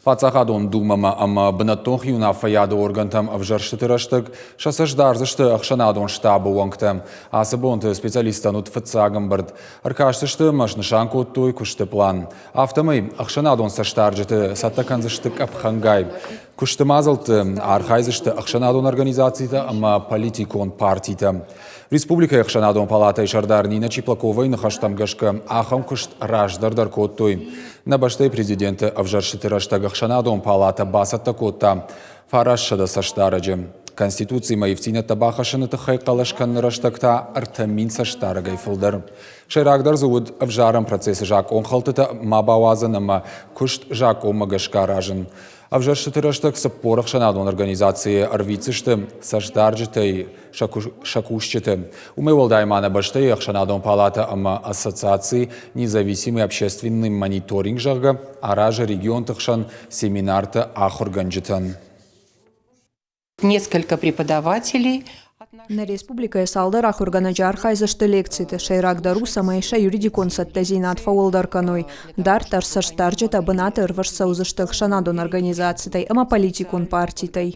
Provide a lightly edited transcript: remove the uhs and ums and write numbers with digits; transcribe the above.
Паддзахадон Думӕмӕ ӕмӕ бынӕттон хиуынаффӕйады органтӕм ӕвзӕрстыты рӕстӕг сӕ цӕст дардзысты ӕхсӕнадон штабы уӕнгтӕ. Ацы бонты специалисттӕн уыд фыццаг ӕмбырд. Ӕркастысты ӕмӕ снысан кодтой куысты план. Афтӕмӕй ӕхсӕнадон цӕстдарджыты цӕттӕ кӕндзысты къӕпхӕнгай. Куысты мадзӕлтты архайдзысты ӕхсӕнадон организацитӕ ӕмӕ политикон партитӕ. Республикӕйы ӕхсӕнадон палатӕйы сӕрдар Нина Чиплаковайы ныхӕстӕм гӕсгӕ ахӕм куыст раздӕр дӕр кодтой. Нӕ бӕстӕйы президенты ӕвзӕрстыты рӕстӕг ӕхсӕнадон палатӕ бацӕттӕ кодта 900 цӕстдарӕджы. Конституцимӕ ивддзинӕдтӕ бахӕссыны тыххӕй хъӕлӕс кӕныны рӕстӕг та 3000 цӕстдарӕгӕй фылдӕр. Сӕйрагдӕр дзы уыд ӕвзарӕн процессы закъонхӕлдтытӕ ма бауадзын ӕмӕ куыст закъонмӕ гӕсгӕ аразын. Ӕвзӕрстыты рӕстӕг 40 ӕхсӕнадон организацийы ӕрвитдзысты цӕстдарджытӕй сӕ кусджыты. Уымӕй уӕлдай ма нӕ бӕстӕйы ӕхсӕнадон палатӕ ӕмӕ ассоциаци «Независимый общественный мониторинг», зӕгъгӕ, аразы регионты хсӕн семинартӕ ахуыргӕнджытӕн. Несколько преподавателей Нӕ республикӕйы цалдӕр ахуыргӕнӕджы архайдзысты лекциты. Сӕйрагдӕр у, цӕмӕй сӕ юридикон цӕттӕдзинад фӕуӕлдӕр кӕной. Дарддӕр цӕстдарджытӕ бынаты ӕрвыст цӕудзысты ӕхсӕнадон организацитӕй ӕмӕ политикон партитӕй.